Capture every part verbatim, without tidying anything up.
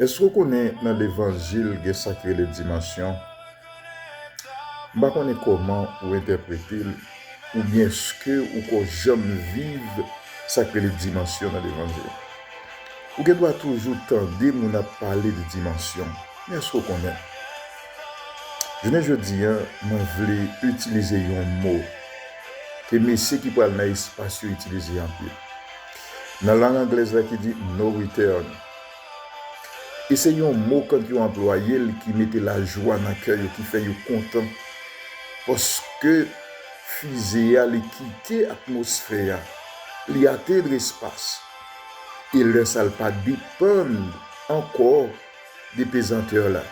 Èske w konnen nan levanjil gen sa k rele dimansyon? M pa konnen kòman ou entèprete l, oubyen èske ou ko janm viv sa k rele dimansyon nan levanjil. Ou gen dwa toujou tande moun ap pale de dimansyon, men èske w konnen? Jounen jodi a, mwen vle itilize yon mo ke mesye ki pral nan espas yo itilize anpil. Nan lang anglèz la ki di no return. E se yon mo, kan yo anplwaye l, ki mete lajwa nan kè yo, ki fè yo kontan. Paske fize a, li kite atmosfè a, li atenn espas. E lè sa, l pa depann ankò de pezantè la.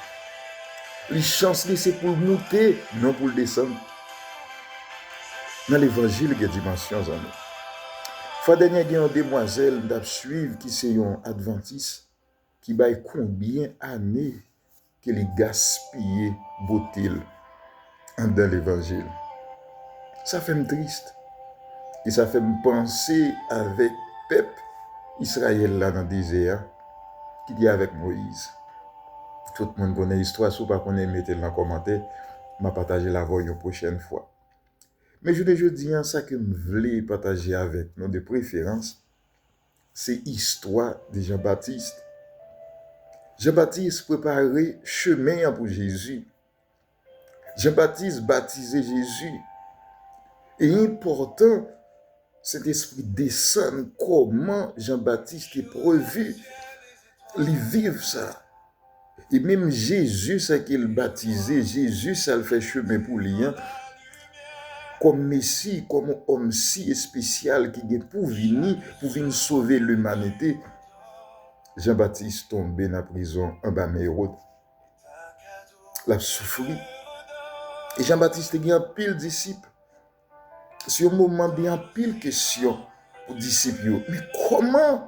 Li chans li se pou l moute, non pou l desann. Nan levanjil gen dimansyon, zanmi. Fwa dènye gen yon demwazèl m t ap swiv ki se yon advantis ki bay konbyen ane ke li gaspiye bote l anndan levanjil. Sa fè m tris. E sa fè m panse avèk pèp Izrayèl la nan dezè a, ki te avèk Moyiz. Tout moun konnen istwa, si w pa konnen, mete l nan kòmantè. M a pataje l avè w yon pwochèn fwa. Men jounen jodi a, sa ke m vle pataje avèk nou de preferans, se istwa de Jan Batis. Jan Batis prepare chemen an pou Jezi. Jan Batis batize Jezi. E enpòtan, Sentespri desann kòman Jan Batis te previ li viv sa. E menm Jezi sa ke l batize, Jezi sa l fè chemen pou li an, kòm Mesi, kòm yon òm si espesyal ki gen pou vini, pou vin sove limanite, Jan Batis tonbe nan prizon anba men Ewòd. L ap soufri. E Jan Batis te gen anpil disip. Se yon moman de anpil kesyon pou disip yo. Men kòman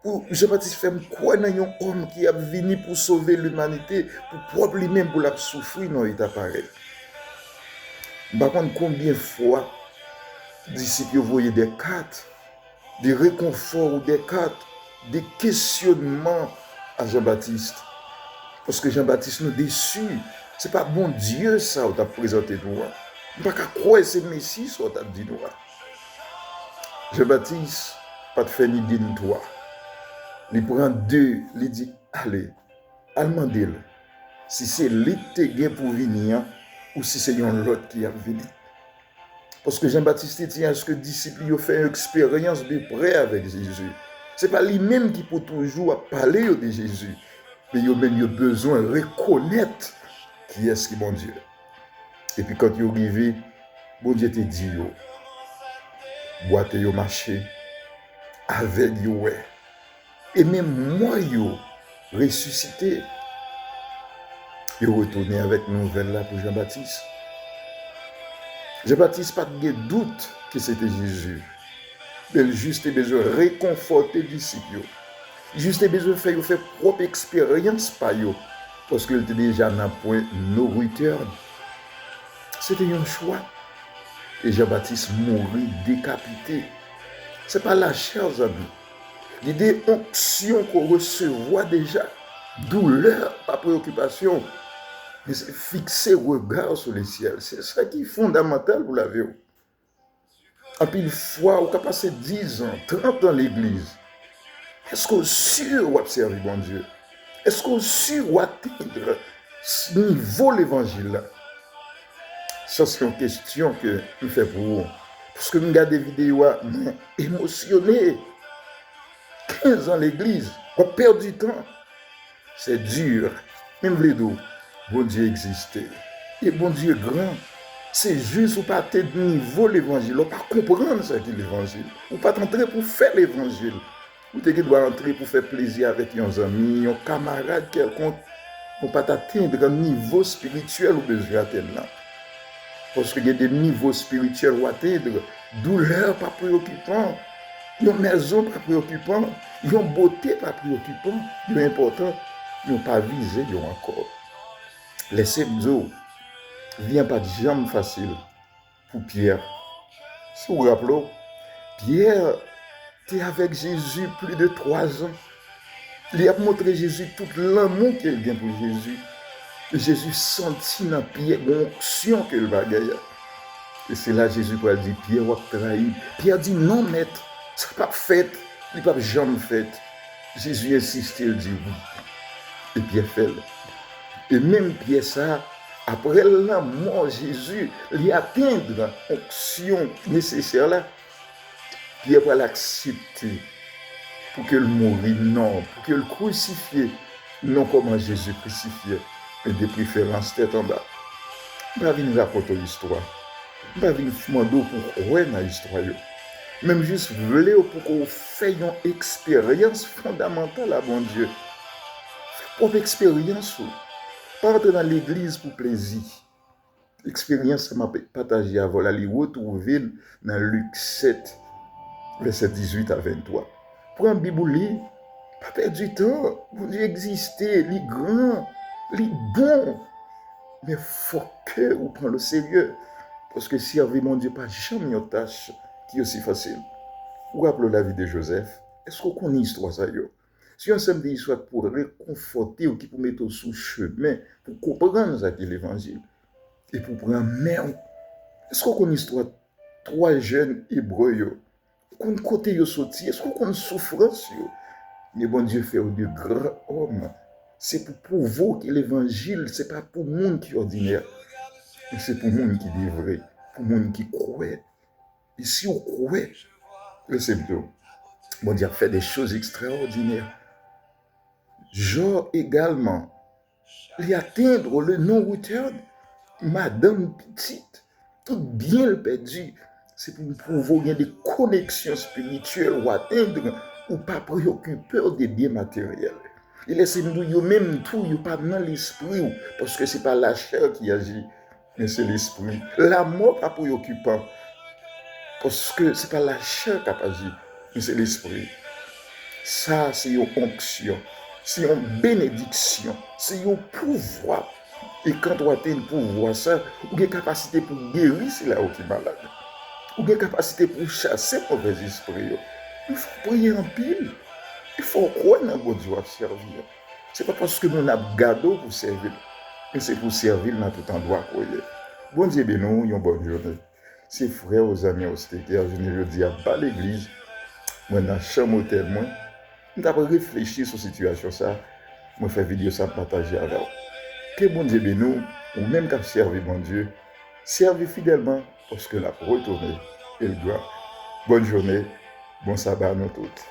pou Jan Batis fè m kwè nan yon òm ki ap vini pou sove limanite, pou pwòp li menm pou l ap soufri nan yon eta parèy? M pa konn konbyen fwa disip yo voye de kat de rekonfò ou de kat de kesyonman a Jan Batis. Paske Jan Batis nou desi. Se pa Bondye sa w t ap prezante nou an. M pa ka kwè se Mesi sa w t ap di nou an. Jan Batis pa t fè ni de ni twa. Li pran de, li di, ale, al mande l si se li k te gen pou vini an, ou si se yon lòt ki ap vini. Paske Jan Batis te di, èske disip li yo fè yon eksperyans de prè avèk Jezi? Se pa li menm ki pou toujou ap pale yo de Jezi, men yo menm yo bezwen rekonèt kiyès ki Bondye. Epi kan yo rive, Bondye te di yo, bwate yo mache, avèg yo wè, e menm mò yo resisite. Yo retounen avèk nouvèl la pou Jan Batis. Jan Batis pa t gen dout ke se te Jezi. Men l jis te bezwen rekonfòte disip yo. Li jis te bezwen fè yo fè pwòp eksperyans pa yo, paske l te deja nan pwen no return. Se te yon chwa. E Jan Batis mouri dekapite. Se pa lachè, zanmi. Lide onksyon ke w resevwa deja. Doulè pa preyokipasyon w, men se fikse rega w sou lesyèl. Se sa ki fondamantal pou lavi w. Anpil fwa, ou ka pase diz an, trant an legliz. Èske w si w ap sèvi Bondye? Èske w si w atenn nivo levanjil la? Sa se yon kesyon ke m fè pou ou. Paske m gade videyo a, mwen emosyone. Kenz an legliz, w ap pèdi tan. C'est dur. Men m vle di w, Bondye egziste. E Bondye gran. Se jis ou pa atenn nivo levanjil la, ou pa konprann sa ki levanjil. Ou pa t antre pou fè levanjil. Ou te gen dwa antre pou fè plezi avèk yon zanmi, yon kamarad kèlkonk, ou pa t atenn nivo espirityèl ou bezwen atenn lan. Paske gen de nivo espirityèl ou atenn, doulè pa preyokipan, yon mezon pa preyokipan, yon bote pa preyokipan, yo enpòtan, men w pa vize yo ankò. Lèse m di w, vi an pa t janm fasil pou Pyè. Si w raple w, Pyè te avèk Jezi plis de twa zan. Li ap montre Jezi tout lanmou ke l gen pou Jezi. E Jezi santi nan Pyè gen yon onksyon ke l pa genyen. E se la Jezi pral di, Pyè, w ap trayi m. Pyè di, non, Mèt, sa p ap fèt. Li p ap janm fèt. Jezi ensiste, l di, wi. E Pyè fè l. E menm Pyè sa, apre lanmò Jezi, li atenn onksyon nesesè la. Pyè pral aksepte pou ke l mouri, non, pou ke l krisifye, non, kòman Jezi krisifye, men de preferans tèt anba. M pa vin rakonte w istwa. M pa vin mande w pou w kwè nan istwa yo. Men m jis vle w pou ke w fè yon eksperyans fondamantal a Bondye. Fè pwòp eksperyans ou. Pa antre nan legliz pou plezi. Eksperyans sa m ap pataje avè w la, li retwouve l nan Lik sèt, vèsè dizuit a venntwa. Pran Bib ou li, pa pèdi tan. Bondye egziste, li gran, li bon. Men fòk ke ou pran l oserye, paske sèvi Bondye pa janm yon tach ki osi fasil. Ou raple w lavi de Jozèf? Èske w konnen istwa sa yo? Se yon ansanm de istwa ki pou rekonfòte w, ki pou mete w sou chemen pou konprann sa ki levanjil e pou pran men w. Èske w konn istwa twa jèn Ebre yo? Ou konn kote yo soti? Èske w konn soufrans yo? Men Bondye fè yo de gran òm. Se pou pwouve w ke levanjil se pa pou moun ki òdinè, men se pou moun ki de vre, pou moun ki kwè. E si w kwè, lese m di w, Bondye ap fè de choz ekstraòdinè. Jò egalman, li atenn le non-return, madanm, pitit, tout byen l pèdi. Se pou l pwouve w gen de koneksyon espirityèl ou atenn, ou pa preyokipe w de byen materyèl. E lese m di w, yo menm tou, yo pa nan lespri w, paske se pa lachè ki aji, men se lespri. Lanmò pa preyokipan, paske se pa lachè k ap aji, men se lespri. Sa se yon onksyon, se yon benediksyon, se yon pouvwa. E kan w atenn pouvwa sa, ou gen kapasite pou geri sila yo ki malad. Ou gen kapasite pou chase movèzespri yo. Men fò w priye anpil. E fò w kwè nan Bondye w ap sèvi an. Se pa paske moun ap gade w pou sèvi l, men se pou sèvi l nan tout andwa ke w ye. Bondye beni w, yon bòn jounen. Se frè w, zanmi w, Steker, jounen jodi a, m pa legliz, mwen nan chanm otèl mwen. M t ap reflechi sou sitiyasyon sa, mwen fè videyo sa, m pataje avè w. Ke Bondye beni w, ou menm k ap sèvi Bondye, sèvi fidèlman, paske l ap retounen, e l gran. Bòn jounen, bon saba nou tout.